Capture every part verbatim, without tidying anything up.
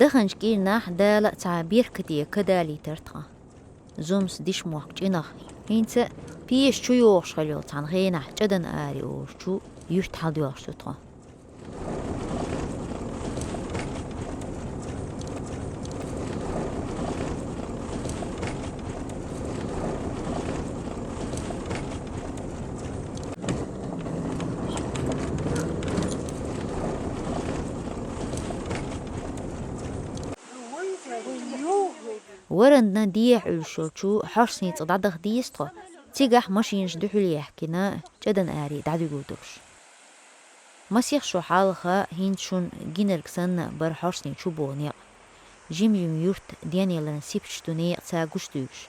Даханчу кӀирнахь Дала а цхьа беркате ка далийтара тхан. Зумса диш мохк чӀинах, хӀинца а пеша чу йогӀуш хила йолу цхьана хенахь ЧӀадан ари олучу юьрта хьалдоьлхуш ду тхо. Варанда дехьа Ӏуьллуш йолчу хьорсний цӀа дӀадаха деза тхо, цигахь машинаш дуьхьал яьхкина, ЧӀадан аре дӀадуьгур долуш. Масех шо хьалха хӀинца шуна гинарг санна бара хьорсний чу богӀу некъ. Жима-жима юрт денъяларан сипачаш ду некъаца гучудуьйгуш.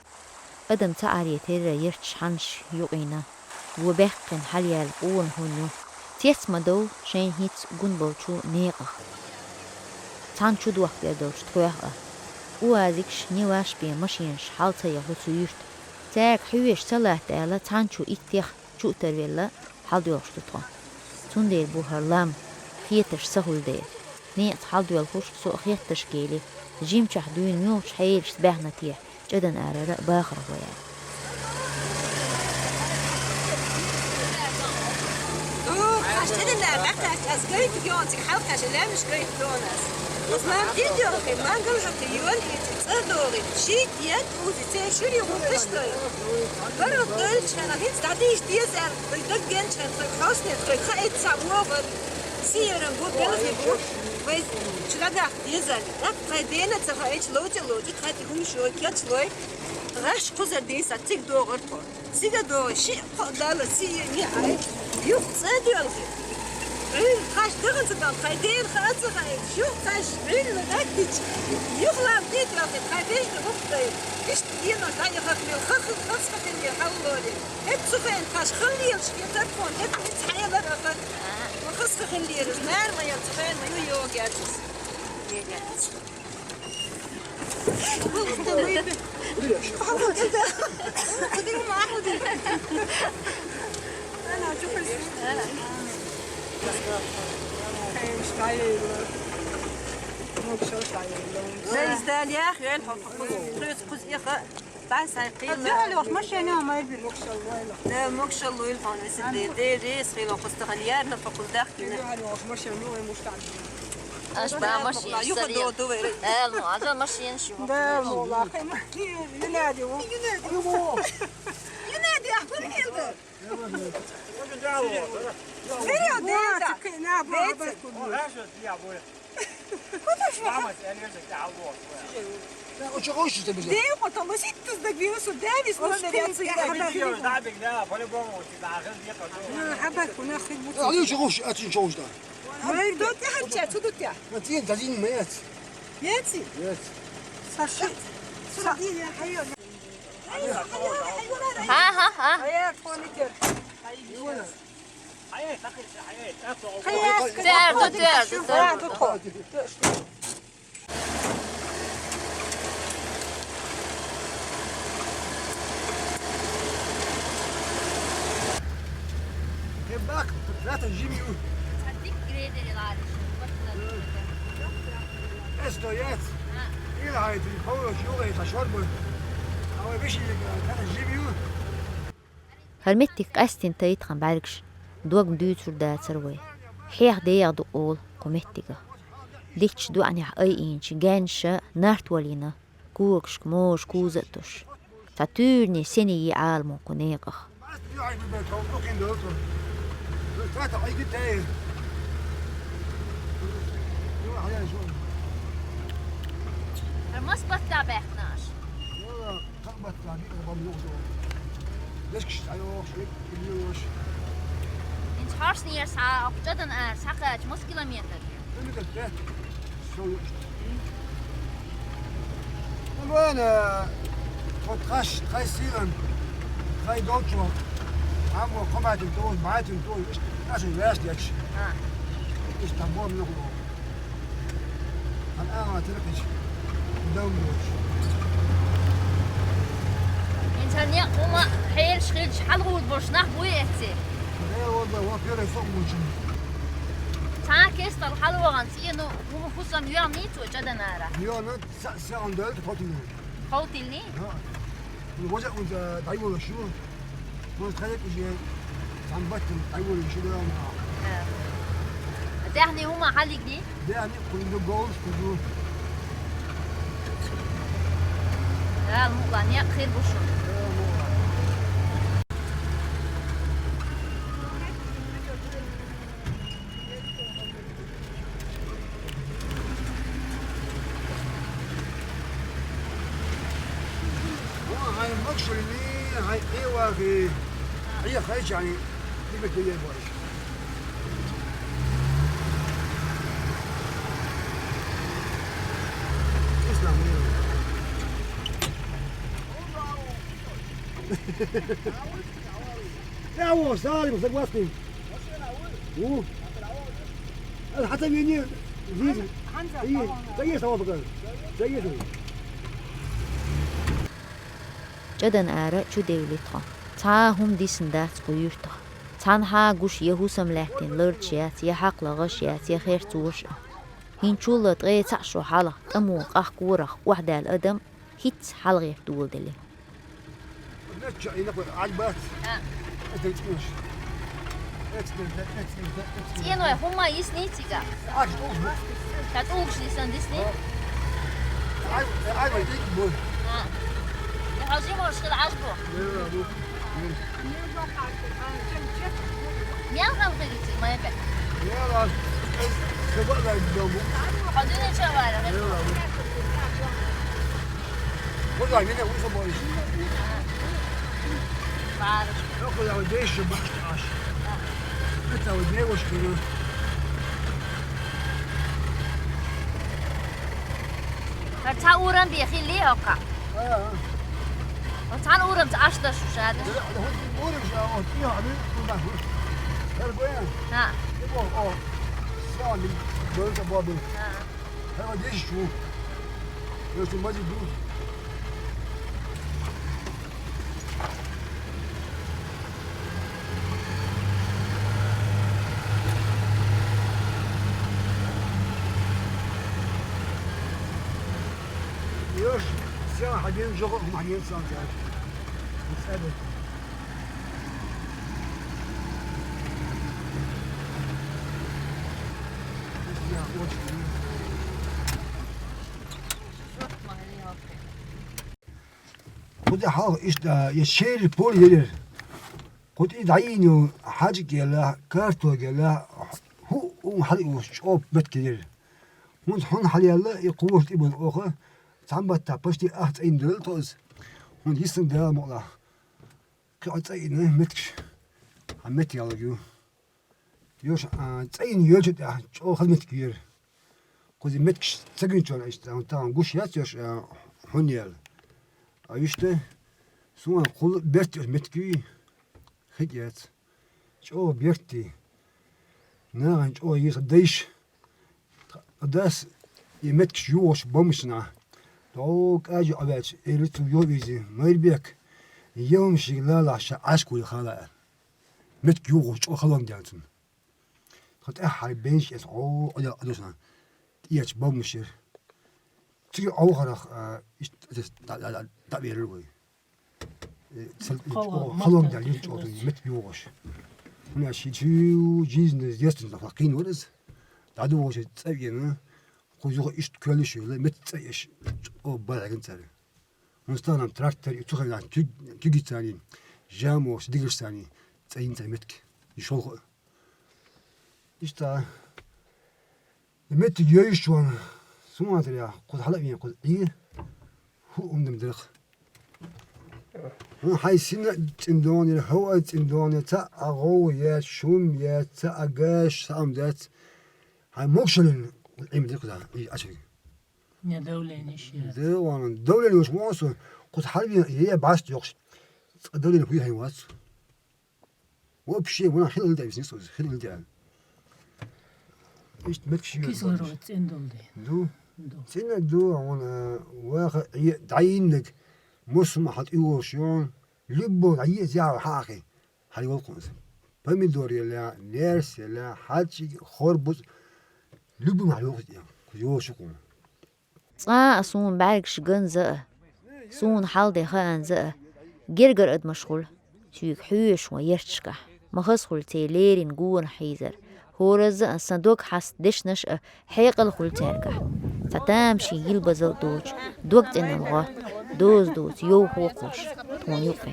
Адам ца Ӏаре терра ярташ хьанаш юкъийна, вон баьккхина хьалаяьлла къона хӀума ю, цец ма довла шайна хӀинца гун болчу некъах. Цхьана чу дохкаделла долчу тхоьх а. УАЗикаш, Ниваш бен машинаш хьал ца яхьу цу юьрта. Цаьрга хьоьжуш ца латта аьлла, цхьана чу иттех чу а тарвелла, хьалдоьлхуш ду тхо. Цундела бу хӀара лам, хетарш ца хуьлу дела. Некъаца хьалдоьлхуш со а хеттарш гели, жимчохь дуьйна муьлхачу хьелашца баьхна те ЧӀадан арара бахархой аьлла. Ду, хьаш ЧӀадан ара дӀакхаьчча, ас гайта геон, цига хьалкхаьчча, лаьмнаш гайта геон ас. Ас лам тӀе а доьлхий, мангал хӀоттий, йоьлхий, цӀа догӀий, шийтта ет узи, церан шуьра гӀурташ дой. БаргӀат доьллачхьана, хӀинца дӀадийша деза аьлла, вай даг генчхьана, тхоьга хьовсне, тхоьга хаийта цхьа вогӀар, сияран бу, белхи бу, вай чу дӀадахка деза аьлла. ТӀаккха тхайн дена а ца хаийча, ловча а ловчу, тхайн тӀе хӀумаш йой, кечлой, гӀаш кхузара дийса цига догӀура тхо. Цига догӀий, шиъ-кхоъ далла сиъ йиъ хьай, юха цӀа доьлхий. Ӏуьйла кхаш даханца тӀом, хай дера хаа ца хаийта, шу кхаш Ӏуьйла даттича, юха лам тӀе а доьлхий, хай бежда хӀуттайра. Иштта денош дӀаяхарх мел хах-, хаза хилира хьаллоре. ХӀетта цу хенахь кхаш хала лелаш хетара тхуна, хӀетта хӀинца хьаялара ахар. Ма хаза хилира, нара ма яра цу хенахь ма ю йогӀаьржас. Дала яхъйойла хьо, кхуза, кхуза эха, бӀаьсхьа кхийла. Дуьхьал йолуш машина ма йибира. Да, могушалла йойла хьуна, весет Дела, Дела реза хуьлда хьуна, стахан ярна хьо кхуза дахкина. Дуьхьал йолуш машина ма йой, муштар. Аш ба машина юха сари. Ду, ду вай. Эл, ну, ада машина шу. Да, ну, ла, кхин, Юнади ву. Юнади ву. Юнади, ахпа килда. Верю, да, да. Кхин, на, ба, ба, куду. Куда ж? Мама, я не знаю, кого. Да, очень хочется тебе. Де, потом ситтус да вирусу, да, вис, ну, да, я цыган. Да, да, по-любому, да, да, да. Ну, хабар, куна хит бу. А, ну, чего ж, а ты чего ж, да? Ой, тут я хочу, тут я. На тин, да, тин, мец. Меци? Мец. Саша. Саша, я хаю. Ха, ха, ха. Ая, фонитер. Терду, терду, терду. Хебак, рата жимю. Эс доец. Ил гайди, ховш, югай, хашвар бу. Ава виши, рата жимю. ХӀара меттиг къаьстина тайта тхан бӀаьргаш, дог-м дуьйцур дацара вай. Хьех дегӀ ду къола кху меттигах. Дикачу доӀанехь айийначу гаьннаша нарт валийна, когашка можа куза а туш. Цхьа туьйранийн сене йи Ӏаламо кху некъах. Хьан мас баттахь баьхкина аша? Дешкаш схьайогӀуш, ик, ик йогӀуш. ХӀинца хьорснера схьа, окху ЧӀадан ара схьакхаьчча, маса километр? Километр пять. Со ю иштта. Ну, вайн, э, тхо тхаш, тхай сийлан, тхай долчо, амма кхо байтина тоьуш, байтина тоьуш, иштта, аша ваьш дечаш. А. Иштта там бом ногу. Хан ама тирхиш. Дам бош. Инсан некъ хӀума хьелаш хилча, хьалгӀур болуш нах буй эцци? Дера валла, во-первых, со мучим. Цхьа кестал хьалвагӀан цӀено хӀума хӀусам йоьгӀний цо чӀаданара? ЙоьгӀна, са-, сагӀан дойла тхо тилли. Тхо тилли? ХӀаъ. Важа унца дӀайолаш ю. Вон тхайк уже цхьан баттан дӀайолаш ю, да, ма. Э. Даьхни хӀума хьалигни? Даьхни кхуьнга голаш кхузу. Дала мукъа, некъ хир бу шун. Да, мукъа. Хьай могушалли, хьай къевахи, хьай хайчани, дика кире бой. Ислам. Я, о, Салим, согласный. У? Хьан ца вене, вене. Ца еш, хьо пока. Ца еш. ЧӀадан ара чу девли тхо. Цхьа а хӀума дисна дац кху юьртах. Цхьанхьа а гуш я хӀусам лаьттина ларча яц, я хьакхлагӀаш яц, я херцош а. ХӀинчул а ткъе цхьаъ шо хьалха, тӀамо къахкорах охьадаьлла адам хӀинцца хьалгӀерта доладелира. Начча, и нахуй, Ӏад бац. А. Это цӀенош. Это цӀенош, да, это цӀенош, да, это цӀенош. ЦӀеной хӀума йисни цига? Ӏаж тӀулгаш бу. Ца тӀулгаш йисан дисни? А. Ай, ай, вай, дик бу. А. Я хьожи, можешь, хила Ӏаж бу. Я, я, бу. Мел гӀам хилийтира, майга. Мел гӀам. Хьо дуьнен чу вара, хӀе? Куда меня уже боишь? Барыш. Ну, куда вы дальше башка аж? Это вот девушка, ну. ХӀара цхьа урам бе хилли хӀокха? А, а. ХӀара цхьана урамца Ӏаш дара шу шада? Да, да, вот урам ша, вот, я, а, ну, куда, ну. ХӀара гоя? А. О, о. Сам, ну, это бабы. А. ХӀара диш шу. Я шу мазид ду. Йош, сян хьадин жогӀу хӀума хьадин сан цара. Цаде. Я очень. Кхуза хьалха иштта, я шерри поле елира. Кху тӀе дӀайийна хьаджиг елла, картог елла, хӀу, хӀу хьалъуш чӀоп метка елира. ХӀунда хьун хьалъяьлла, и кхуваш тӀе бан оха, цхьан баттахь пашти ах цӀайна делла тхо иза. ХӀунда йисан Дала мукъалахь. Кхин а цӀайна меткаш. Хьан метка ялаг ю. Йош, а, цӀайна йолчу тӀехь чӀогӀа хала метка яра. Кхуза меткаш ца гинчунна иштта, тахана гуш яц йош, а, хьун яьлла. А вуьшта, суна кхул берт йош метка юй, хик яц. ЧӀогӀа берти. Нагахь чӀогӀа йиса дайш. Дас и меткаш юхуш бомбашна. ДӀо кӀажа Ӏаваьлча, элира цу юхавизе, Майрбек, йовнашиг лалахь ша Ӏашкули хала аьлла. Метка юхуш чӀогӀа халонга даьлла цунна. Тхан тӀаьххьара бенаш эца Ӏо-, Ӏо-, Ӏодушна. ТӀеча бомбаш яра. Цига Ӏовхарах, а, иштта дӀа-, дӀа-, дӀа-, дӀавелира вай. Э, цал-, Хала, чӀо-, маттахь халонга даьлла, чӀо-, чӀо-, метка юхуш. ХӀуна ши чу жизнь естественно кхин вара иза. ДӀадугӀуш цӀа вена, кху юха иштта коьллаш йолла, метта цӀа еш, чӀо-, бархӀаган цара. ХӀунда стагӀа нам трактор, и цу хенахь куьг-, куьги царийн, жамош, дигаш царийн, цӀа йин царийн метка. И шолха. Иштта. Метта йойш ван, суматаря, кхуза хьала а вен, кхуза Ӏе, хӀу умдам дирх. ХӀун хьай сина цӀиндонера, хӀава цӀиндонера, ца а гӀов яц, шум яц, ца а гаш, ца а дац. Хьай могушаллин Ӏим дирх да, и Ӏачуй. Не давление ши яц. Да, ван, давление уж вон со, кхуза хьала вен, е башт йохш. Цкъа давление хуй хьай вац. Вообще, вон хила хила тӀе висни со, хила хила тӀе. Иштта метка ши Кислород цӀен долу де. Ду. Ду. ЦӀена ду, вон, э, ваха, е-, дӀайиннаг, мусма хьал тӀе волуш йон, любой дӀае зява хьаахи, хьал йолкхунса. Помидор елла, лерс елла, хьачиг, хорбуз, Любимый йоху, йоху шуку. Цкъа а суна бӀаьргаш ганза а, суна хьал де хаанза а, гергара адамаш хуьлу, цуьнга хьоьжуш ван ерташкахь. Ма хаза хуьлу церан леррина гонах хьийзар. ХӀоразза а сан дог хьаста дешнаш а хьекъал хуьлу цаьргахь. Цхьа тамашийна йилбазал а доцуш, дог цӀена гӀотта, доза доцу йовхо а кхуьуш, тхуна юккъе.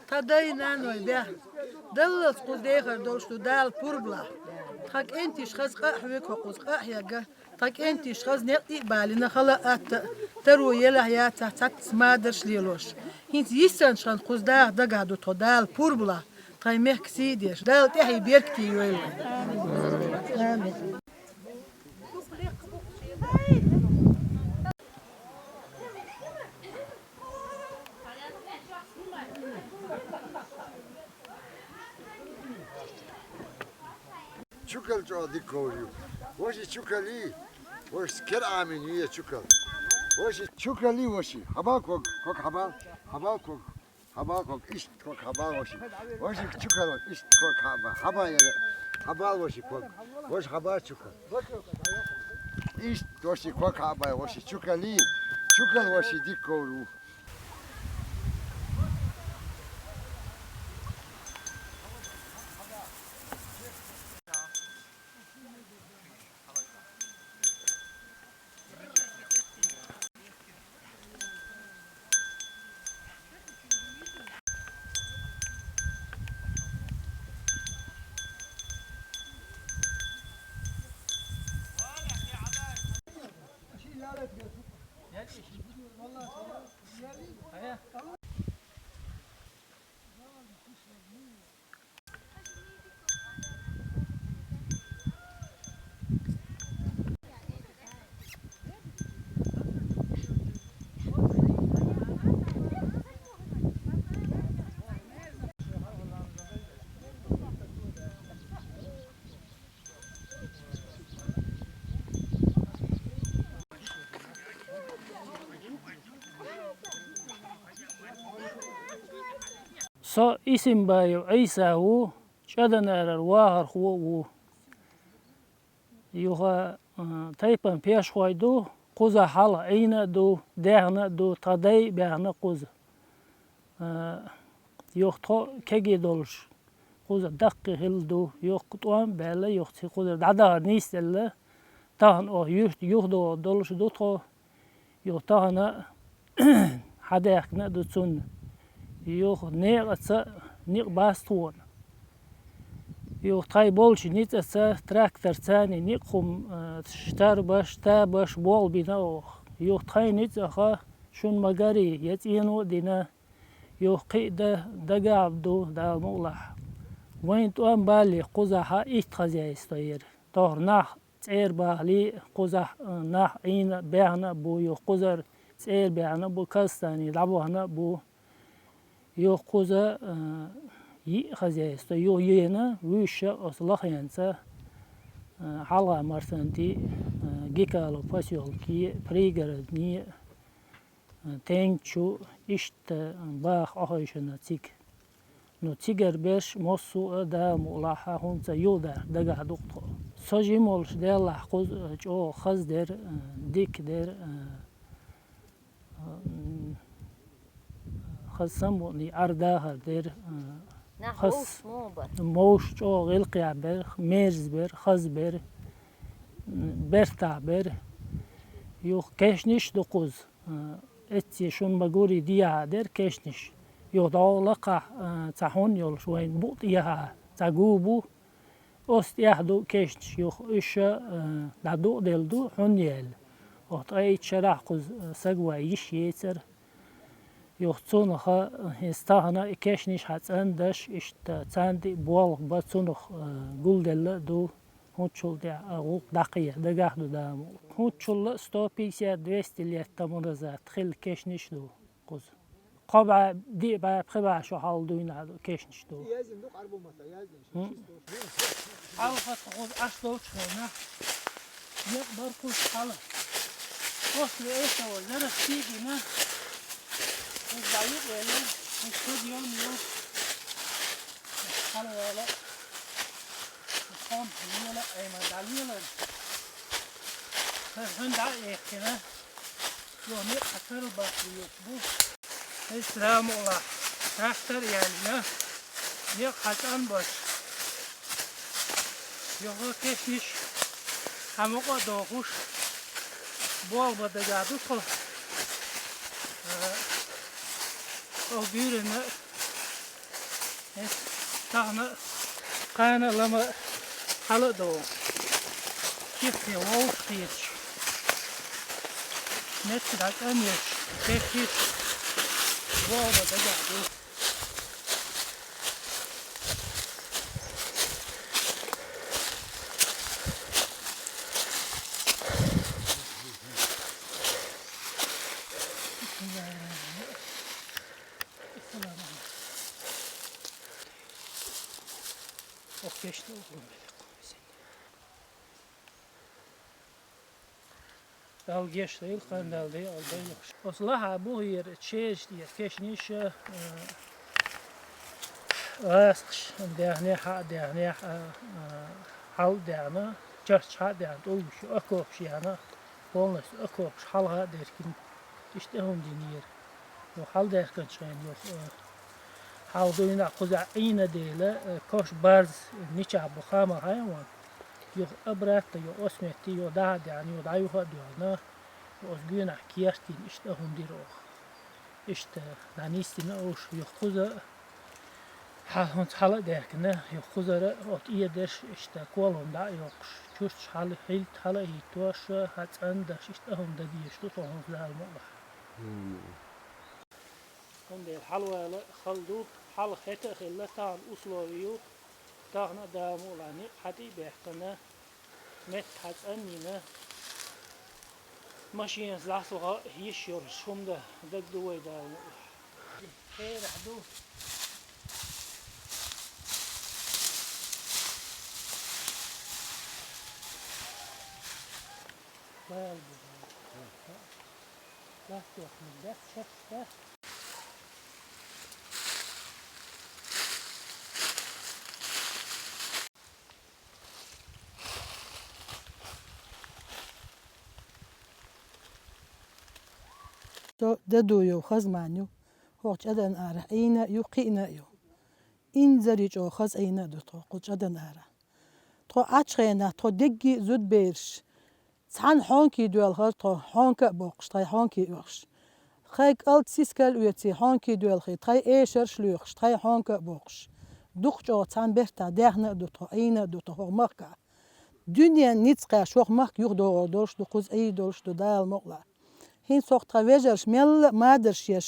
Тхан дай-наной бехна. Даллалц кхуза дехар долуш ду, Дала пурба лахь. Тхан кӀентий хаза къа а хьоьгу хьо кхуза, къа а хьегна. Тхан кӀентий хаза некъ тӀе а балийна, хала а, атта а, таро елахь яцахь, цхьацца мадарш а лелош. ХӀинца йисинчу хенахь кхуза даха дагахь ду тхо, Дала пурба лахь. Тхайн мехкан сий а деш, Дала тӀаьхье беркате йойла. Амин. Чукал чӀогӀа дика говр ю. Ваши чукал ю, ваши кер Ӏамийна ю я чукал. Ваши чукал ю, ваши. Хьабал ког, ког хьабал, хьабал ког. Хьабал ког, иштта ког хьабал ваши. Ваши чукал, иштта ког хьаба. Хьаба яра. Хьабал ваши ког. Ваши хьабал чукал. Иштта ваши ког хьаба, ваши чукал ю. Чукал ваши дика говр ю. Со Исимбаев Ӏийса ву, ЧӀаданарара вахархо а ву. Юха, а, тайпана пешхой ду, кхузахь хьалха Ӏийна а ду, даьхна а ду, тхан дай а баьхна кхуза. А, юха тхо кегий долуш, кхуза даккхий хилла ду, юха тӀом а баьлла, юха цига кхузара дӀадахар нисделла, тахана оха юьрта юхадогӀур долуш ду тхо. Юха тахана хьадаьхкина а ду цунна. Юха некъаца а некъ бац тхуна. Юха тхайн болчу ницкъаца, тракторца а некъ хӀума, а, штарбаш, табаш болх бина оха. Юха тхайн ницкъаха шуна ма-гарий, я цӀено а дина, юха кхин а дан дагахь а ду, Дала мукъалахь. Вайн тӀом балале кхузахь итт хозяйство яра. Тохара нах цӀера бахале а, кхузахь, а, нах Ӏийна а, баьхна а бу, юха кхузара цӀера баьхна а бу, Казахстане дӀабахана а бу. Юха кхуза, а, йиъ хозяйство, юха йина, вуьйш а оцу лахенца, а, Хьалха-Марсанти, а, Гикалов посёлке, Пригородне, а, Тенгчу, иштта баха Ӏохайшина цига. Ну, цигара берш массо а, Дала мукъалахь, хӀинца юхадарх дагахь ду-кх тхо. Со жима волуш делахь, кхуза, а, чӀогӀа хаза дера, а, дика дера, а, а, м, хаза самукъане Ӏар-дахар дера, а, хаза вовш чӀогӀа гӀиллакхехь бера, мерза бера, хаза бера, м, бертахь бера. Юха кешнаш а ду кхуза. А, эцце шуна ма-гурий дехьа дера кешнаш. Юха дӀогӀа лакхахь, а, цхьа хӀун йолуш вайна букъ тӀехьа цхьа гу бу. Оцу тӀехь ду кешнаш, юха уьш, а, дӀадукъаделла ду, хӀунда аьлла. Оха ткъаь итт шарахь кхуза, э, саг вай йиш яцар. Юха цунах, э, хӀинца тахана и кешнаш хьацӀандеш, иштта царна тӀа болх ба, цунах, э, гулделла а ду. ХӀунчул тӀехьа, э, гӀуллакх дӀакхехьа дагахь ду, Дала мукъ лахь. ХӀунчул сто пятьдесят, двести лет тому назад хилла кешнаш ду кхуза. Кхо бӀаь, диъ бӀаь, пхи бӀаь шу хьалха дуьйна кешнаш ду. Яздина ду, къарбо ма ца яздина. ХӀалха тхо кхуза Ӏаш долчу хенахь, некъ бара кхуза хьала. После этого зарас ца гина, кхуза дӀаюкъаелла, кхуза подъём ю. Хьала вала, хӀума лела, айма дӀалелар. Хьан дӀа а эккхина, Йо, некъ хьан карла бахьа йоцу бу. Ай, салам алейкум. Трактор ялина. Некъ хьан цӀан баш. Йо, кешнаш хьан мукъа а дохуш. Болх бан дагахь ду тхо. Э, оха буьйранна Эс тахана кхана лама хьала а догӀу. Киххе вовшахкхеташ. Меттиг дӀа кӀанъеш, кхехкийта, вогӀу дагахь ду. Ох, кешна ухун беле кху мисен. Дала геш дайла, кхандала дайла, Дала дайла. Оцу лахьа бухера чежаш тӀера кешнаш, э, гӀазкхаш даьхнехь, хьа а даьхнехь, э, э, хьал а даьхна, чарчаш хьа а даьхна, тӀулгаш, окопаш яьхна, полностью окопаш хьалха а деркина. Иштта а хӀума динера. Юха хьалдаьхкинчу хенахь, юха, э, хьалха дуьйна кхузахь Ӏийна дела, э, кош барз мичахь бу хаа ма хаьа вайна. Юха обратно, юха оцу метте, юха дӀа а даьхна, юха дӀа юха а доьгӀна, оцу гуьнахь керт йина, иштта а хӀума дира оха. Иштта дӀанисдина уьш, юха кхуза а, хьа-, хӀунца хьала а даьхкина, юха кхузара а, оцу тӀедерш, иштта колам дӀа а йоккхуш, чурташ хьала, хӀилта хьала а хӀиттош, хьа цӀандаш, иштта а хӀума дан дезаш ду тхо хӀунца Дала мукъ лахь. Мгм. Цундела хьалавала хала ду, хьалха хӀета а хилла, тахана условие ю, тахана а Дала мукъ лахь некъ хьатӀе а баьккхина, меттиг хьацӀанйина, машинас дӀасаха йиш йолуш хӀума дан дагадогӀу вай, Дала мукъ лахь. Кхерахь ду. Бала бу, бала. Латтош ма дац, шаьш дац. Со Дадуев Хазман ю, хӀокху чӀадан арахь Ӏийна а ю, кхиъна а ю. Инзаре чӀогӀа хаза Ӏийна а ду тхо кху чӀадан арахь. Тхо Ӏачу хенахь, тхо дегги а зудабераш, цхьана хьонкий доьлхура тхо, хьонка а боккхуш, тхайн хьонкий оьхуш. Тхайн кӀалд сискал оьций, хьонкий доьлхий, тхайн эшарш а лоьхуш, тхайн хьонка а боккхуш. Дукха чӀогӀа цхьана бертахь даьхна а ду тхо, Ӏийна а ду тхо хӀокху махкахь. Дуьненан ницкъаша хӀокху махка юхадогӀур долуш ду, кхуза Ӏийр долуш ду, Дала мукъ лахь. ХӀинца хӀокху тхан вежарша мелла а мадарш еш,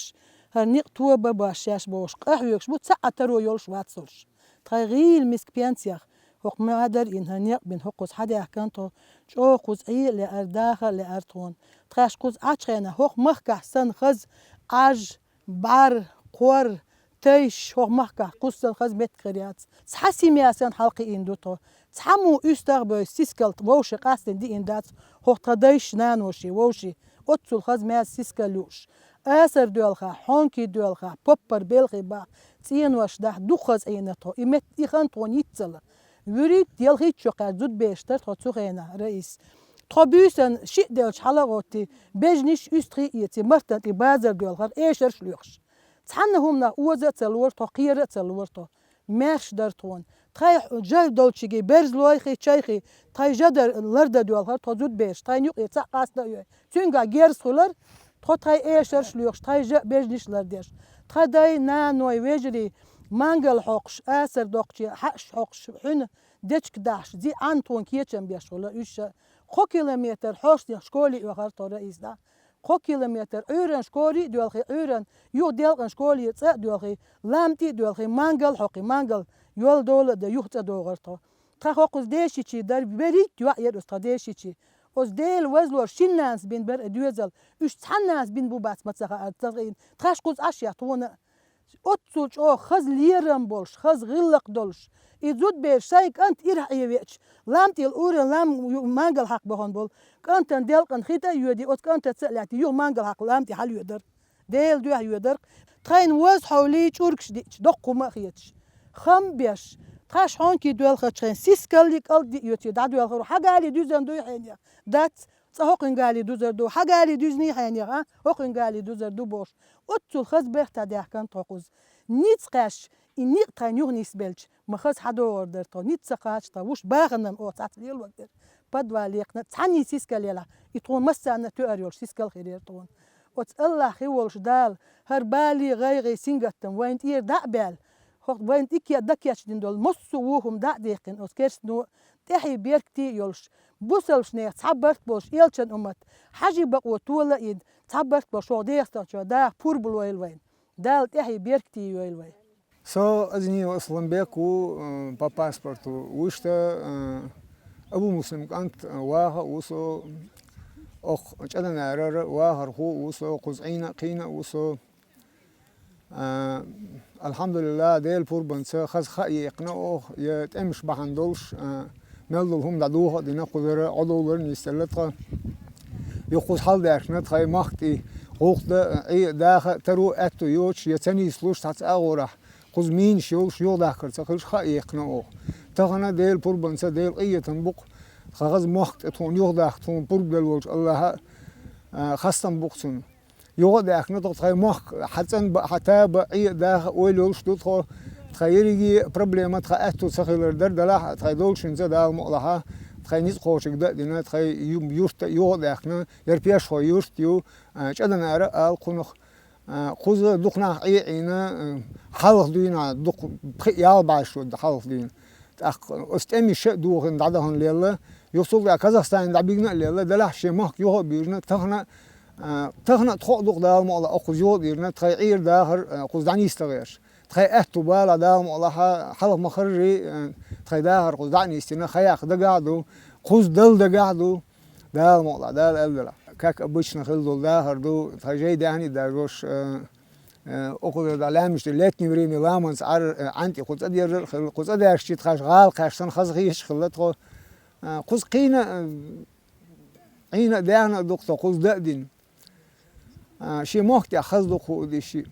хӀара некъ тоба беш шаьш бохуш, къахьоьгуш бу, цхьа а таро йолуш вацалуш. Тхайн гӀийла миска пенсех хӀокху мадар а йина, хӀара некъ бина, хӀокхуза хьадаьхкина тхо, чӀогӀа кхуза Ӏе а лаьара, даха а лаьара тхуна. Тхаьш кхуза Ӏачу хенахь, хӀокху махкахь санна хаза Ӏаж, бӀар, кхор, тайш, хӀокху махкахь кхуза санна хаза меттиг хир яц. Цхьа семья санна хьалакхиийна ду тхо. Цхьаммо уьстагӀ а бевза, сискалт вовшийн къастина диъна дац хӀокху тхан дайши, наноши, вовшийн. Оццул хаза маьрша сискал юуш, асар доьлхахь, хьонкий доьлхахь, поппар белхий бахь, цӀенош дахь, дукха хаза Ӏийна тхо. И мет-, и хан тхуна йиццала. ВуьрхӀитта, ялхитта шо кхаьрда зудабераш дара тхо цу хенахь, Раис. Тхо буьйсанна шиъ делча хьала а гӀоттий, бежнаш, уьстагӀий а эций, мартан тӀе базар доьлхура, эшарш а лоьхуш. Цхьанна хӀуманах оза а ца лора тхо, кхера а ца лора тхо. Маьрша дара тхуна. Тхайн жа долчуьнга берзалойхий, чайхий, тхайн жа дар-, лардан доьлхура тхо зудабераш, тхайна юкъе цхьаъ къаста а йой. Цуьнгахь герз хуьлура тхо, тхайн эшарш а лоьхуш, тхайн жа а, бежнаш а лардеш. Тхан дай, наной, вежарий мангал хьокхуш, асар доккхучу хьаъш хьокхуш, хьуьнан дечиг дахьаш, зиъ Ӏан тхуна кечам беш хуьлура уьш а. Кхо километр хьошнех школе оьхар тхо Раиса дӀа. Кхо километр Ӏуьйранна школе а доьлхий, Ӏуьйранна юха Делкъан школе цӀа а доьлхий, лам тӀе а доьлхий, мангал хьокхий, мангал йол дола а дан юха цӀа догӀар тхо. Тха хӀокхуза дешичи дар, берригат йоӀ яр оцу тха дешичи. Оцу Дела вазлора шин нанас бина бара и доьзал, уьш цхьан нанас бина бу бац ма ца хаьара, ца хиъна, тхаш кхуза Ӏаш я тхуна а. Оццул чӀогӀа хаза лерам болуш, хаза гӀиллакх долуш. И зудбераш шайн кӀант ирахь Ӏе веача, лам тӀера ура лам ю-, мангал хьакха бахана болу. КӀантана Делкъан хи тӀе а йоьдий, оцу кӀантаца а лаьттий, юха мангал хьакха лам тӀе хьалайоьдар. Дела дуьхьа йоьдар. Тхайна воза хьовлий чӀургаш диъча, доккха хӀума а хеташ. Хам беш, тхаш хьонкий доьлхачхьайн сискалли кӀалдиъ йоьций дӀадоьлхур, хьан гали дуьзна дуй хьенех? Дац, цкъа хӀокхуьн гали дузар ду, хьан гали дуьзний хьенех, а? ХӀокхуьн гали дузар ду бохуш. Оццул хаза бехтадаьхкина тхо кхуза. Ницкъ кхаьш, и некъ тхайн юха нисбелча, ма хаза хьадогӀур дара тхо, ницкъ ца кхача тхо, вуш баханан оха цхьацца лелор дара. Подвал екхна, цхьанний сискал елахь, и тхуна массарна тоьар йолуш сискал хир яра тхуна. Оцу АллахӀ хи волуш Дала, хӀара балий, гӀайгӀий, сингаттам вайна тӀера дӀа а баьлла, хӀокху вайна тӀе дакечдина долу массо а вон хӀума дӀа а даьккхина оцу керстано, тӀаьхье беркате а йолуш, бусалбанех цхьа барт болуш элчан уммат, хьажи бакъо тола а йина, цхьа барт болуш хӀокху ДегӀастахчо даха пурба лойла вайна. Дала тӀаьхье беркате йойла вай. Со Азиниев Асланбек ву, э, по паспорту, вуьшта, э, Абумуслим кӀант, э, ваха а ву со, окху ЧӀаданарара вахархо а ву со, кхуза Ӏийна а, кхийна а ву со. А, алхьамдулиллахӀ, Делан пурбанца хаза хаа екхна оха, я тӀемаш бахьана долуш, а, мел долу хӀума дӀадохо а дина, кхузара Ӏодовлар а нисделла тхан. Юха кхуза хьалдаьхкина тхайн махка тӀе гӀуллакх дан, а, Ӏе а, даха а, таро а аьтту йоцуш, я ца нийслуш цхьацца агӀорахь, кхуза минаш йолуш, юхадахкар ца хилуш хаа екхна оха. Тахана Делан пурбанца, Делан къинхетам бу-кх, тхан хаза мохк тӀе тхуна юхадахка тхуна пурба делла волчу АллахӀа, а, хастам бу-кх цунна. Юха а даьхкина тхо тхайн мохк, хьан цӀанба а, хьан таба а, Ӏе а, даха а ойла йолуш ду тхо. Тхан ерриге а проблема тхан аьтту ца хилар дара делахь а, тхайн долчуьнца Дала мукъалахьа, тхайн ницкъ кхочург дан а дина, тхайн ю-, юрт а юха а даьхкина, яра Пешхой юрт ю, а, ЧӀаданара а ала кхунах. А, кхуза дукха нах Ӏе а Ӏийна, а, хьалха дуьйна дукха пхи-ялх бӀе шо хьалха дуьйна. ТӀаккха оцу тӀемаша а дохийна дӀадахана лелла, юха цул тӀаьхьа Казахстане дӀабигна а лелла, делахь шен махка юха а буьйжина, тахана, а, тахана а тхо а ду-кх Дала мукъалахь, кхуза юха а дийрина, тхайн Ӏер-дахар, а, кхуза дӀанисдаларш. Тхайн аьтту бала Дала мукъалахь хьалха ма-харри, а, тхайн дахар кхуза дӀа а нисдина, хан яккха дагахь а ду, кхуза дала дагахь а ду, Дала мукъалахь, Дала аьлла делахь. Как обычно хилла долу дахар ду, тхайн жай даьхни а даржош, а, Э, окхуза дӀа лаьмнаш тӀе летнее время ламанца Ӏар-, э, Ӏантий кху цӀа дерзар а хилла, кху цӀа даьржичи тхаьш гӀала кхаьччан хаза хеташ хилла тхо. Э, кхуза кхийна, э, Ӏийна а, даьхна а ду-кх тхо, кхуза дан а дина. Э, шен мохк тӀехь хаза ду-кх хӀу а диш шиъ.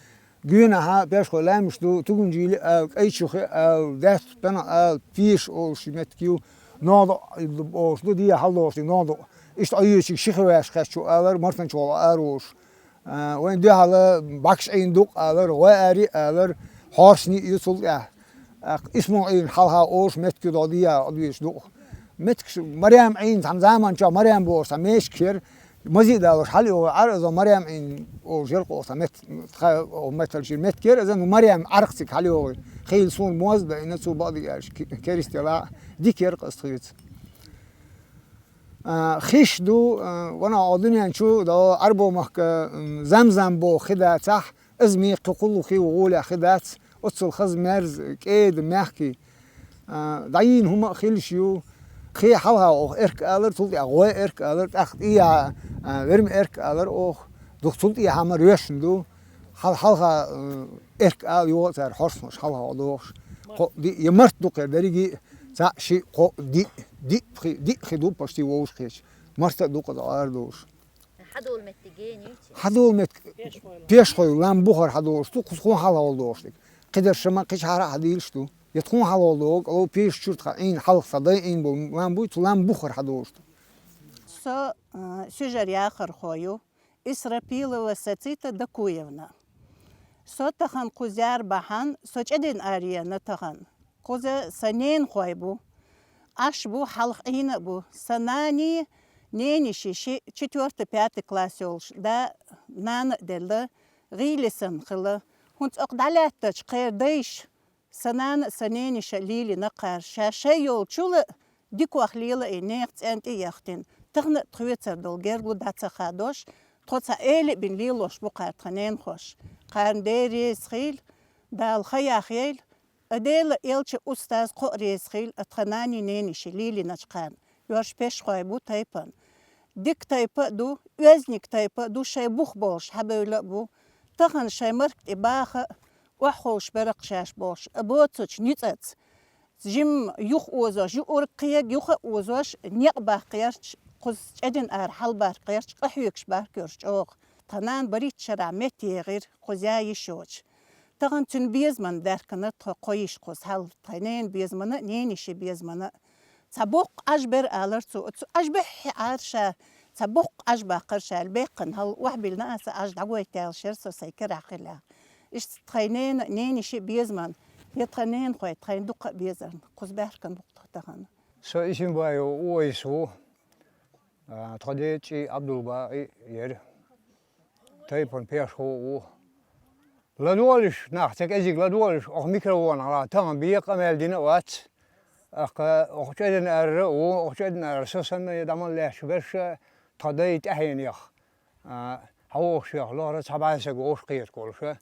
Гуьнахьа Пешхой лаьмнаш ду, Тугунжийли а ала, КӀайчухи а ала, Даьтта-Пена а ала, Пеш олуш меттиг ю, НогӀдоӀ олуш ду, дехьа хьалдолуш дерг НогӀдоӀ. Иштта Ӏойоьчиг Шихвеш кхечу алар, Мартанчу гӀала ара волуш. А, вайн дуьхьал бӀаьхкаш Ӏийна ду-кх алар, гӀой ари а алар, хьорсний а ю цул тӀаьхьа. ТӀаккха Исму Ӏийна хьалха олуш меттиг ю дӀо дийа, Ӏодоьжуш ду-кх. Меттигаш Марем Ӏийна, цхьана заманчохь Марем бохуш цхьа мешкаш яра, мази а далош хьалайогӀий Ӏар иза, Марем Ӏийна олуш яра-кх оха цхьа мет-, тха оха метталчийра меттиг яра иза, ну, Марем Ӏаркх цига хьалайогӀий. Хийла суна моза а даийна, цо бакъдерг аьлча, ке-, керист елахь а, дика яра-кх иза тхоьца. А, хиш ду, а, ванах, оха дуьнен чу, дӀо Ӏарбойн махка, м, Замзам боху хи дацахь, иза мекхи кхуллу хи ву гӀолехь хи дац, оццул хаза мерза, кӀеда, мехкий. А, дӀайийна хӀума а хилаш ю, кхе хьалха оха Эрк алар, цул тӀаьхьа ГӀой Эрк алар, тӀаккха тӀехьа, а, Верма Эрк алар оха, дукха цул тӀехьа мара йоьшна ду. Хьал-, хьалха, э, Эрк ала йогӀу цара хьорснош, хьалха догӀуш. Кхо, диъ, я март ду кхера дерриге а, цхьаъ, шиъ, кхоъ, диъ, диъ хи, диъ хи ду почти вовшахкхеташ. Март а ду кхуза арадолуш. Хьадолу меттиг генийчи? Хьадолу меттиг Пешхой лам бухара хьадолуш ду, кхуза тхуна хьалха догӀуш дерг. Кхидерша ма кхечу хьара а хьадийлаш ду. Я тхуна хьалха догӀу, кӀало Пешачуьра тхан Ӏийна хьалха цхьа дай Ӏийна болу лам буй, цу лам бухара хьадолуш ду. Со, э, Сюжар яхархо ю. Исрапилова Сацита Дакуевна. Со тахана кхузара бахьана, со чӀедина арена тахана. Кхуза сан ненахой бу. Ӏаш бу, хьалха Ӏийна а бу. Сан наний, нениши шиъ, четвёртый, пятый класс йолуш, да, нана а делла, гӀийлисам хилла. ХӀунца окху дӀалаьттачу кхеран дайша Сан нана а, сан ненаш а лелийна кхара, ша шай йолчул а дикох лела и, нехан цӀен тӀе а яхтина, Тахана тхоьцара долу гергарло дӀа ца хадош, тхо цхьа эла а бина лелош бу кхара тхан ненахоша. Кхарна Дела реза хила, Дала хан яхъяйла, а Дела элча устаз кхо а реза хила, а тхан нанин нениши лелийначу кхарна. Йош пешхой бу тайпана. Дика тайпа а ду, оьзданиг тайпа а ду, шайн бух болуш хьабевлла а бу. Тахана шайн марка тӀе баха а, охьаховшаберакх шаьш бохуш, а боцучу ницкъаца. Жимма юха озош, юург кхега юха а озош, некъ баккха гӀерташ, кхуза чӀедина ара хьалабаккха гӀерташ, къахьоьгуш баккха йоьрзу чӀогӀа. Тхан нана бархӀитта шарахь метта егӀира, кхуза я йиш йоцуш. Тахана цуьнан безаман даьхкина тхо кхо йиш кхуза хьал, тхайн ненан безамана а, ненишин безамана а. Цхьа боккха Ӏаж бер алара цо, оцу Ӏаж беххье Ӏара ша, цхьа боккха Ӏаж баккхара ша аьлла, беккхана хьал охьабиллина аса Ӏаж дӀагойтаьлла шера со сайн керахь хилла. Иштта тхайн ненан а, ненишин а безаман, я тхан ненахой тхайн дукха а безарна, кхуза баьхкина бу тхо тахана. Со Исимбаев Увайс ву, а, тхан ден цӀий Ӏабдулбакъи яра. Тайпана пешхо а ву. ЛадогӀалаш, нах ца кӀезиг ладогӀалаш, оха микрофонах тахана бен къамел дина а вац. ТӀаккха оха чӀедина ара а ву, оха чӀедина ара со санна я дӀа мел лаьтташ берш а тхан дай тӀаьхьенех, а, хьавогӀуш вех лохара цхьа бӀе саг вовшах кхеташ волуш а,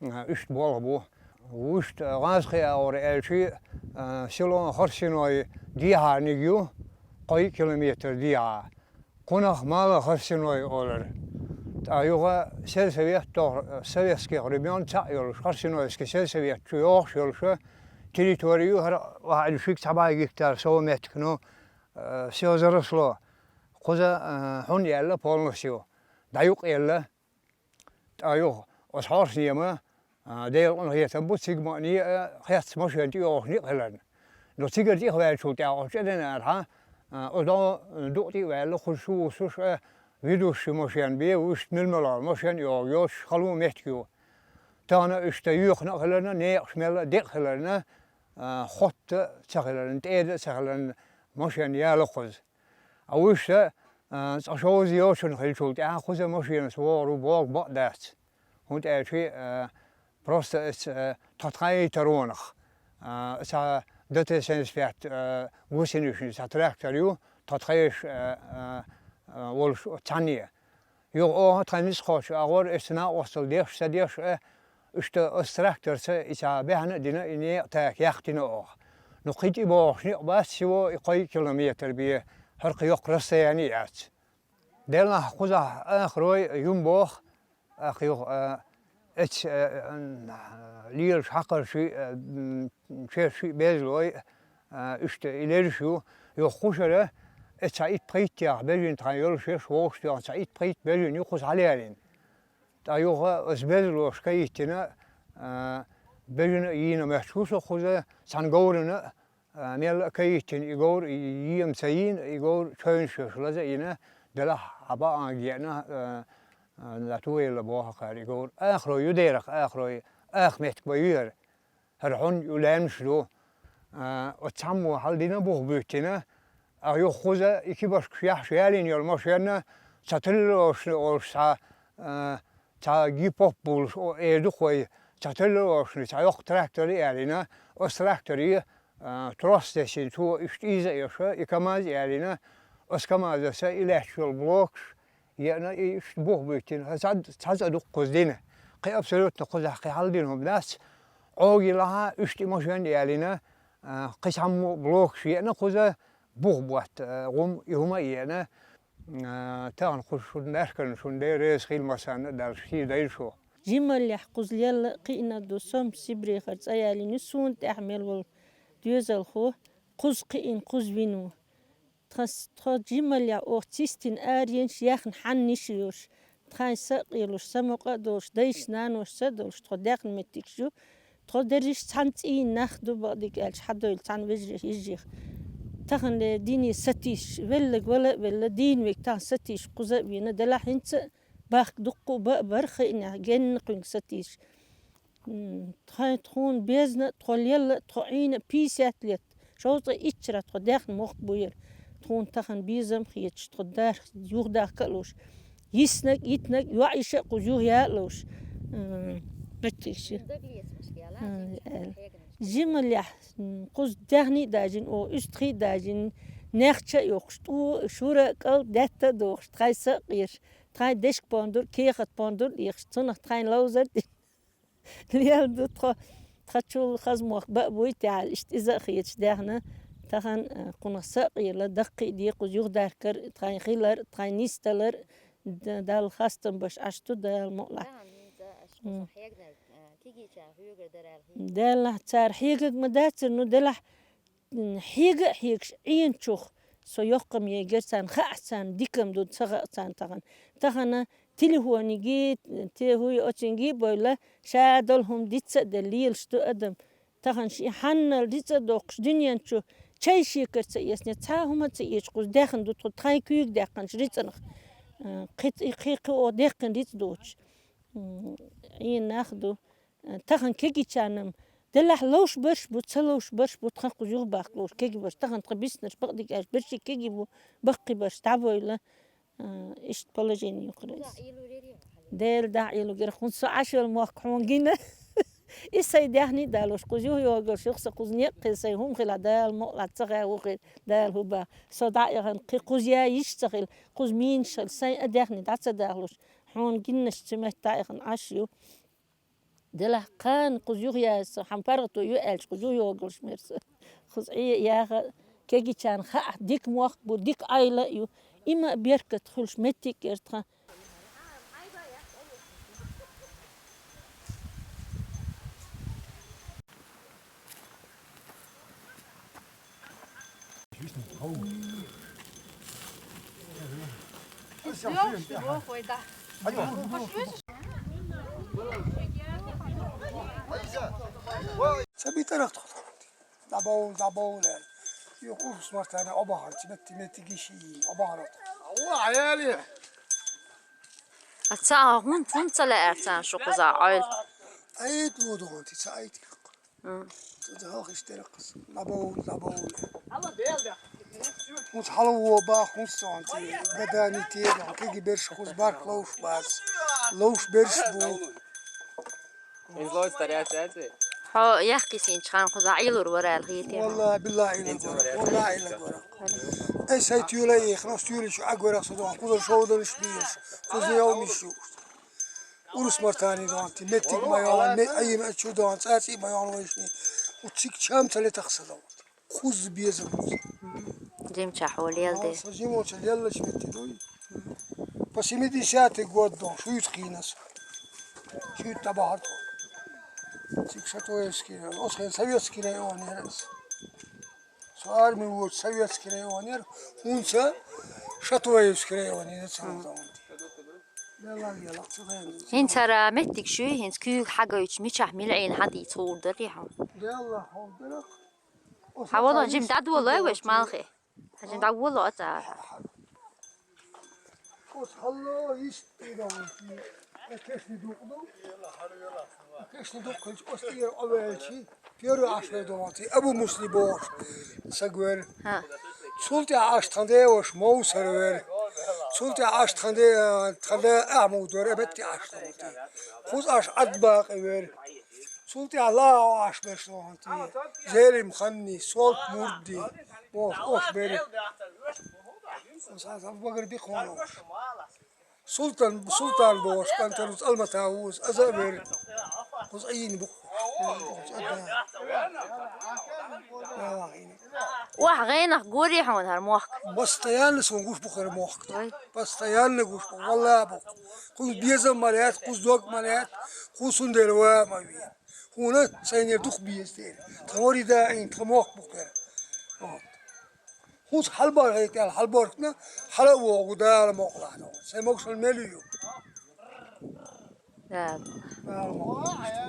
а, иштта болх бу. Вуьшта гӀазкхи агӀор аьлча, а, село Харсиной дехьарниг ю, кхо километр дехьа. Кхунах Мало-Харсиной олура. ТӀаккха юха сельсовет тоху, советских времён цхьаъ йолуш, Харсинойский сельсовет чу йогӀуш йолуш а, территори ю хӀара охьа аьлла шига цхьа бӀе гектар сов меттиг, ну, э, всё заросло. Кхуза, э, хьун яьлла полностью, дӀаюкъ елла. ТӀаккха юха оцу хьорснема, а, Делан къинхетам бу, цига маъне а хецна машен тӀе йогӀуш некъ хиларна. Но цигара тӀехваьллачул тӀаьхьа оцу чӀедина арахьа, а, оцу дӀо дукъа тӀе а ваьлла, кхуза шу вуссуш а, ведущий машен бен, вуьшта мила-мила машен а йогӀу йоцуш, хала меттиг ю. Тахана иштта йоьхна а хиларна, некъаш мелла а декъа хиларна, а, хотта а ца хиларна, тӀеда а ца хиларна, машен яла кхуза. А вуьшта, а, цкъа шовзткъа йочун хилчул тӀаьхьа кхуза машенаш вогӀур ву боху бакъ дац. ХӀунда аьлча, а, просто эца, а, тхо тхайн таронах, а, цхьа ДТ семьдесят пять, а, гусеничный цхьа трактор ю, тхо тхаеш, а, а, а, волуш цхьанне. Юха оха тхайн ницкъ кхочу агӀор, эца накъостал деш, ца деш, а, иштта оцу тракторца и цхьа баьхна а дина, и некъа така яьккхина оха. Ну, кхин тӀе богӀуш некъ бац, всего и кхо километр бен, хӀара кхин йоккха расстояние яц. Делахь кхузахь ахарой юм боху, а, кхин юха, а, эца, а, а, лелаш хьакхарший, а, м, шерший безлой, а, иштта и лерш ю, юха кхушара, эца цхьа итт-пхийтта яха бежина тхайн йолуш еш вовшах тоьхна, цхьа итт-пхийтта бежина ю кхуза хьалаялийна. ТӀаккха юха аса безалош кайиттина, а, бежана а йийна моьттуш ву со кхуза, цхьана говрана а, мелла а кайиттина и говр, и ема ца йийна, и говр чевнаш йолуш лаза а йина, делахь хьан бакъанга еана, а, а, латуелла боху кхара и говр. Ахарой ю дерах, ахарой, аха меттиг бан ю яра. ХӀара хьун ю лаьмнаш ду. А, оцу цхьаммо хьал дина бух буьттина, а, юха кхуза и кибаршкаш яхьаш ялийна йолу машенна, цхьа триллеровочный олуш цхьа, а, цхьа гип-поп булуш, о, эр ду-кх вай, цхьа триллеровочный, цхьа йоккха трактор а ялийна, оцу тракторе, а, трос тесина, цо иштта ийза а йоша, и КамАЗ а ялийна, оцу КамАЗаса и лаьтташ йолу блокаш, еана и иштта бух буьттина, цхьа, цхьа цӀа дуккхуза дина. Кхин абсолютно кхузахь кхин хьал дина хӀума дац. Ӏогий лахьа, иштта и машен а ялийна, а, кхин цхьаммо блокаш еана кхуза, бух ботта, а, гӀум и хӀума а еана. А, тахана кхуза шуна баьхкарна шуна Дела реза хила, массарна а Дала шен дайла шу. Жималлехь кхуза лелла а кхиъна ду, со-м Сибрехара цӀа ялийна ю, суна тӀехь мел волу доьзалхо кхуза кхиъна, кхуза вина ву. Тхан с-, тхо жималлехь оха цистина аренаш яьхна хьаннаш а йолуш, тхайн са а къелош, са мукъа а долуш, дайша-наношца а долуш, тхо даьхна меттигаш ю. Тхо дерриш цхьана цӀийнан нах ду, бакъдерг аьлча, хьадевлла цхьана вежарий, йижарий. Таханлера дине сатийсаш, велларг вала а велла, дийна верг тахана сатийсаш кхуза а вена, делахь хӀинца а бахка дуккха а бан а бара, хиънехь генна кхуьнга сатийсаш. М, тхайн, тхуна безна а, тхо лелла а, тхо Ӏийна а пятьдесят лет, шовзткъе итт шарахь тхо даьхна мохк бу яра. Тхуна тахана безам а хеташ, тхо дарх юхадахка а луш, йиснарг, йитинарг, йоӀ-йиша а кхуза юха яа а луш. М, меттигаш ю. М, аьлла. Жималлехь, м, кхуза даьхний а дажийна, оха уьстагӀий а дажийна, нехча а йохуш, тӀу, шура а кӀал, даьтта а дохуш, тхайн са а къераш, тхайн дешка пондур, кехат пондур а лехаш, цунах тхайн ловзар а дина. Лела ду тхо, тхачул хаза мохк баа буй тӀехьа, иштта иза а хеташ даьхна, тахана, а, кхунах са а къела, даккхий а декхуза юхадаркар, тхайн хилар, тхайн нисдалар, д-, Далла хастам беш Ӏаш ду, Дала мукъалахь. Даьхна хӀинца аша кхуза хьегнарг, а, кегийчарна хьоьгур дара аьлла хетий? Делахь цара хьегаг ма дацара, ну, делахь, м, хьега а хьегаш, Ӏенчух со йоккха-м егар царна, хаа царна, дика-м ду, ца хаьа царна тахана. Тахана телефониги, те хӀуй оцинги а бевлла, ша долу хӀума диц а делла, лелаш ду адам. Тахана шен хьаннал рицкъа а доккхуш, дуьнен чу чай шекар ца эцна, цхьа а хӀума ца эцаш кхуза даьхна ду тхо, тхайн куьйга даьккхинчу рицкъанах. Э, кхин, кхин, кхин, кхин оха даьккхина рицкъа доцуш. М, Ӏийна нах а ду. Э, тахана кегийчарна-м, делахь ловш берш а бу, ца ловш берш а бу, тхан кхуза юхабахка ловш кегий берш. Тахана тхан биснарш бакъдерг аьлча, берший кегий бу, баккхий берш дӀабевлла. А, иштта положение юкъара иза. Дела дагӀа Ӏелугара, хӀунда со Ӏаш йолу мохк хьуна гина. И сайн даьхни а далош, кхуза юхайогалуш, юха сан кхуза некъ хила, сайн хӀума хила, Дала мукъалахь ца хаьа хӀун хир, Дала хӀун баха. Со дӀа а яхана, кхин кхуза я йиш а ца хила, кхуза мийнаш хила, сайн а даьхни дӀа ца дахалуш, хьуна гиннаш цу метта дӀа а яхана Ӏаш ю. Делахь кхана кхуза юхаяьлча, хьан паргӀато ю аьлча, кхуза юхайогалуш мера со. Кхуза Ӏе а яха, кегийчарна хаа, дика мохк бу, дика Ӏайла а ю. Има а беркат хуьлуш меттиг а яра тхан. Ца битарах тхо. ДӀабовла, дӀабовла аьлла. Юха Урус Мартана Ӏобахара, ца метти-, меттиги ши Ӏобахара тхо. Алла, Ӏаяли! А ца а хӀун, хӀун ца лаьара царна шу кхузахь Ӏойла? Айта ло догӀанти, ца айта. М. Ца хьалха иштта дераккхас. ДӀабовла, дӀабовла. ХӀунца хьалаво баха, хӀунца цӀонций, гадани тедо, кеги берш кхуза барх ловш бац. Ловш берш бу. Изло старяцаьци? Хьо яхкисинчу ханна кхуза Ӏилур вара аьлла хетий? Валла, билла Ӏилла гора. Валла Ӏилла гора. Ай, сай туьла ихна, туьла шу агора со дон, кхуза шовданаш бийш, кхуза йовмиш ю. Урус Мартани дон, ти меттиг ма йон, ме айма чу дон, цаци ма йон вайшни. Уцик чам цале тахса дон. Кхуза беза кхуза. Жимча хьо лелде. Со жимоча леллаш метти дуй. По семидесятый год дон, шуйт хинас. Шуйт табахат. Цик Шатоевский, осхен советский район ерас. Со арми вот советский район ер, хунца Шатоевский район ер цалдон. Лелла, лелла, цалдон. ХӀинца хӀара меттиг шуй, хӀинца куьйга хьагойтуш, мичахь мила Ӏийна хьан дийца хуур дарий хьо? Лелла, хьо дарах. Хьан волон жим дӀадолой веш малхе? Хьан жим дӀаволо а цара? Оцу хьалло йиш тӀедогӀанти, кешни дукъ ду. Кешни дукъ хилча, оцу тӀера овелчи, первый Ӏаш вер догӀанти, Абу Мусли бохуш саг вер. Ха. Цул тӀаьхьа Ӏаш тхан деваш Мовсар вер. Цул тӀаьхьа Ӏаш тхан де-, тхан де Ахьмуд вер, эбетти Ӏаш тхан. Кхуза Ӏаш Ӏадбакъи вер. Цул тӀаьхьа ла Ӏаш берш догӀанти, Зелим ханни, Солт мурди, ош, ош бери. Саза багар бихуна. Султан, Султан бош, кантарус Алмата вуз, аза вер. Кхуза Ӏийна бу. Вах гӀенах гори хьуна хӀара мохк? Постоянно сон гуш бу хӀара мохк. Ой. Постоянно гуш бу, валла бу. Кхуз безам ма лаьт, кхуз дог ма лаьт, кхуз сун дера ва ма ве. Хьуна сайнера дух беза дера. Тхан вари даим, тхан мохк бу хӀара. Вот. ХӀунца хьалбар хӀайтӀел, хьалбархна, хьала а вогӀу Дала мокъалахь. Сайн могушалла мел ю. Да. Дала мокъалахь.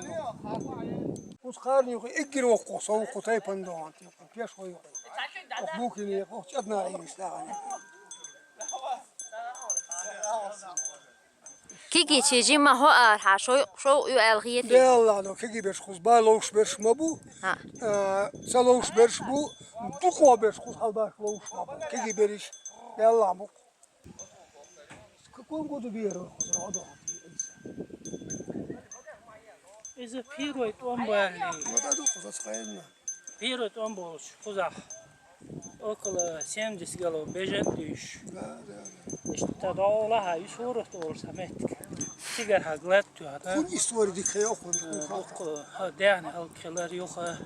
ХӀунца кхарна юхи эггира воккху со ву кху тайпан догӀан, тайпан пеш вай юхи. Ох бухине, ох чӀадна иймаш дагӀане. Кигичи жима хӀо архьа, шой, шов ю аьлла хетий? Де Аллах, но киги берш хуз, ба ловш берш ма бу. Ха. А, ца ловш берш бу, дукхо берш хуз хьалбаш ловш ма бу. Киги бериш. Де Аллах бу. Какой году беру хуз родо? Иза первый тӀом баьлли. Ну, да, ду, хуз ацхайна. Первый тӀом болуш, хузахь. Около семьдесят голов беженцы. Да, да, да. Иштта дӀаволла хьа, и сурат олуш цхьа меттиг. Цигара хьа глад тоьхна. Хуьн истори дика йохуна. Э, дукха, хьа, даьхни хӀаллакьхилар юха.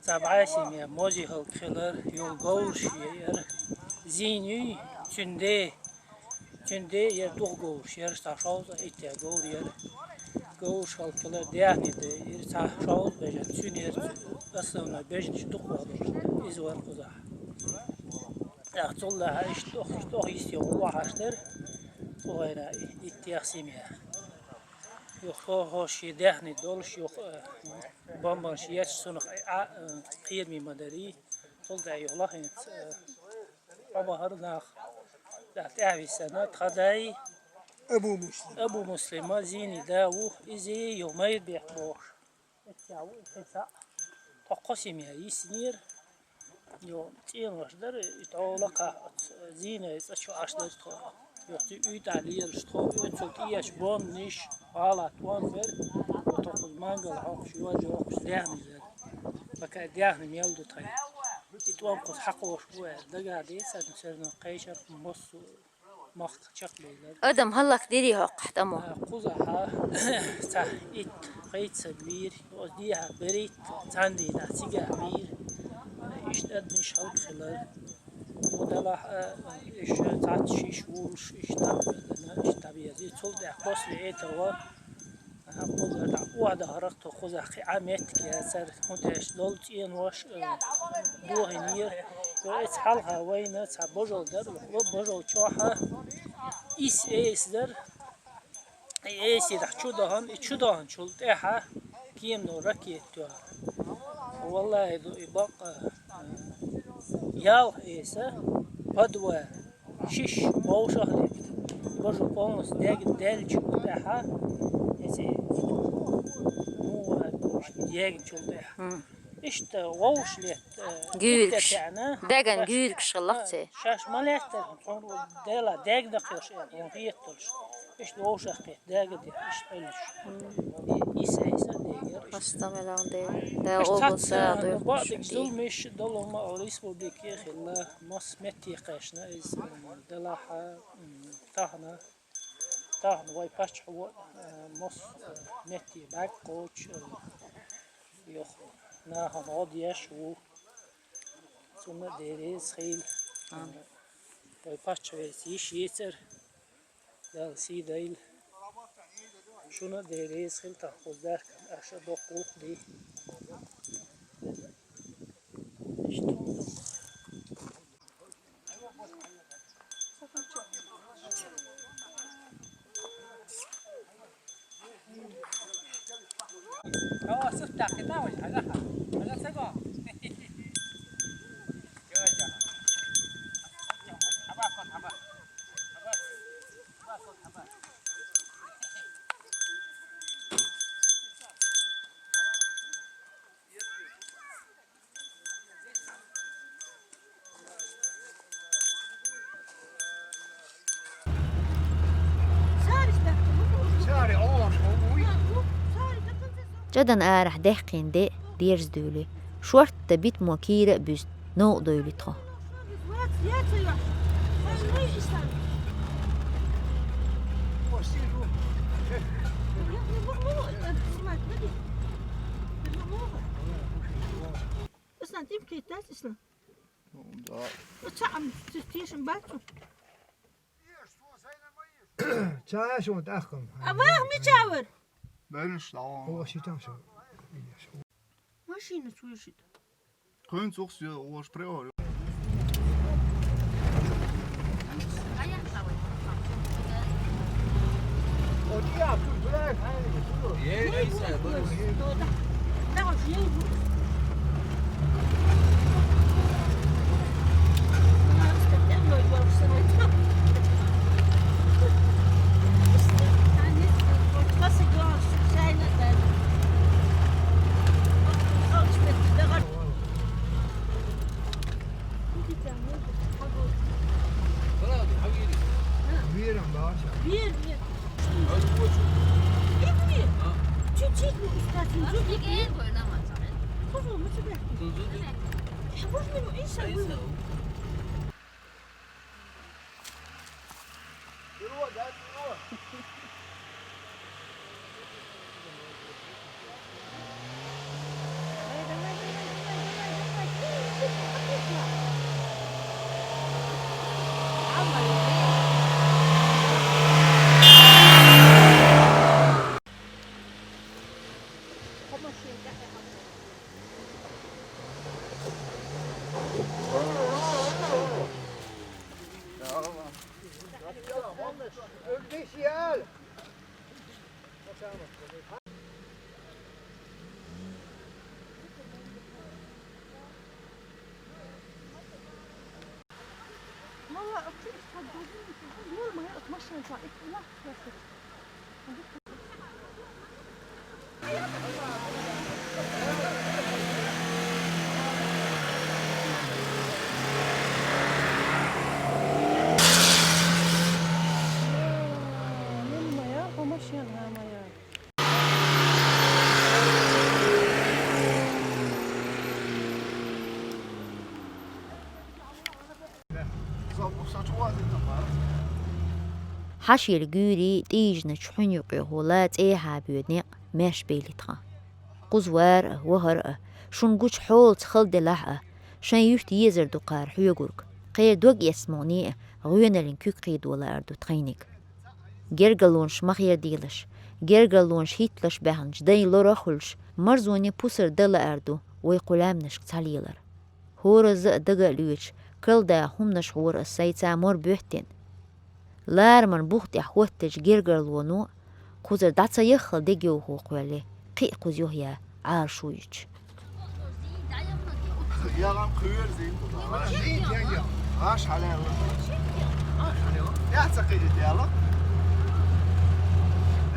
Цхьа бӀаьсий ме, мози хӀаллакьхилар, юха говраш яра. Зийна юй, цуьнан де. Цуьнан де яра дукха говраш, яра цхьа шовзткъа итт говр яра. Говраш хӀаллакьхилар, даьхни де, яра цхьа шовзткъа беженцы, цуьнан яра цу-, основной беженцаш дукха вахалуш, иза вара кхузахь. ТӀаккха цул тӀаьхьа иштта тӀох, иштта тӀох йисте гӀо вахьаш дара, кху гӀайна итт семья. Юха хо-, хо шен даьхни долуш, юха, э, бомбанаш ечу цунах а, э, кхераме ма дарий, цул тӀаьхьа юха лахийна, э, Ӏомахара нах. ТӀаккха тӀаьхьа висина тхан дай Абу Муслим. Абу Муслима, зийна да ву, иза юха майра бетта бохуш. Эццехь ву, эццехь цхьаъ. Тхо кхо семья йиснера. Йо, цӀенош дара, и тӀе лакхахь оцу зийна цӀа чу Ӏаш дара тхо. Йо, цу уьйтӀахь лелаш тхо, оццул тӀеэцча бомбанаш, гӀалат бомба бара. Йо, тхо кхуза мангал хьокхуш, йо, йохуш, даьхни яра. Пока даьхни мел ду тхайн. И тӀом кхуза хьакхош бу аьлла, дагахь дийцарна, серно кхайшар массо а махка чекхбеллар. Адам хӀаллакдирий хӀокхахь тӀамо? А, кхузахьа цхьа итт-кхайттаза вийра, оцу дехьа берхӀитта цхьана дийнахь цигахь вийра. Иштта адамаш хӀаллакхилар. Цу делахь а, уьш цхьацца шиш вулуш, иштта дӀабеллина, иштта дӀабеза. Цул тӀаьхьа после этого Кхуза дӀа охьадахарх тхо кхузахь кхин Ӏа меттиг яцара, хӀунда аьлча долу цӀенош, э, дохийнера. Йо, эца хьалха вайна цхьа божал дара, вай божал чохьа исс эйса дара. И эйсидахь чу дахана, и чу даханчул тӀаьхьа кемано ракета тоьхна. Валлахьи, ду и бакъ, э, ялх эйса, по два. Шиш вовшах летта. Божо полностью дег-, делча тӀаьхьа, эций, ну, дегначул тӀаьхьа. Мгм. Иштта вовш летта, э, Гуьйригаш. Итта таьӀна. Деган гуьйригаш хилла церан. Шаьш ма лаьттара, хьуна дела дегна кхоьруш, э, хьуна хеталуш. Иштта вовшах кхетта, дега де, иштта Ӏуьллуш. Мгм. И, и сайса дегар, иштта. Хастам элан де. Да, иштта обал цаца, саду, баъдиг шуьти. Зулмиш долу ма республике хилла. Мос метте кхаьчна иза, м, делахьа, м, тахана, тахана вай паччахьо, э, мос, э, метте бӀаьрг кхочуш, э, юха нахана гӀо деш ву. Цунна Дела реза хила. Амин. Вай паччахьо вайца йиш йийцар. Дала сий дайла. Шуна Дела реза хила тхан кхуза даьхкина, аша доккха гӀуллакх дий. Иштта. ЧӀадан арахь даьккхина де дерза дуьйлий. Шортта битамо кийра а буьзна, новкъа дуьйлий тхо. Ислам, тӀе кхетта, Ислам. Ну, да. Оцу цхьаъ ам тешам бац цу. Чая шо тӀаккха. А вах мича вара? Бериш дӀа. О, ши там шо. Машина цу ишит. Кхуьнца ухс ю, ош приор. Можно ему инсайд? Хьашийла гуьйрий тӀийжначу хьуьнан юкъехула цӀехьа боьду некъ маьрша бейли тхан. Кхуза вара а, вахара а, шуна гучу хьолаца хала делахь а, шайн юьрта езар ду кхара хьоьгург, кхеран дог эцмогӀний а, гӀоьналлин куьг кхийдо лаар ду тхайниг. Гергарлонаш ма херадийлаш, гергарлонаш хӀитталаш баьхначу дайн лорах а хуьлуш, марзоне пусар дан лаар ду вай кху лаьмнашка цхьалелар. ХӀоразза а дага а лоьцуш, карладаха хӀуманаш гӀора ас сайца мор боьттина. Лараман бух тӀехь хӀоттачу гергарлоно кхузара дӀа ца яххал дегайовхо кхоьллий, кхин а кхуза юхаяь Ӏалашо йича. Яла кхоьру зийна. Зийна, я, я. Аш хьалаьлла. Аш хьалаьлла. Я ца кхидит яла.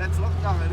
Эцла тагӀир.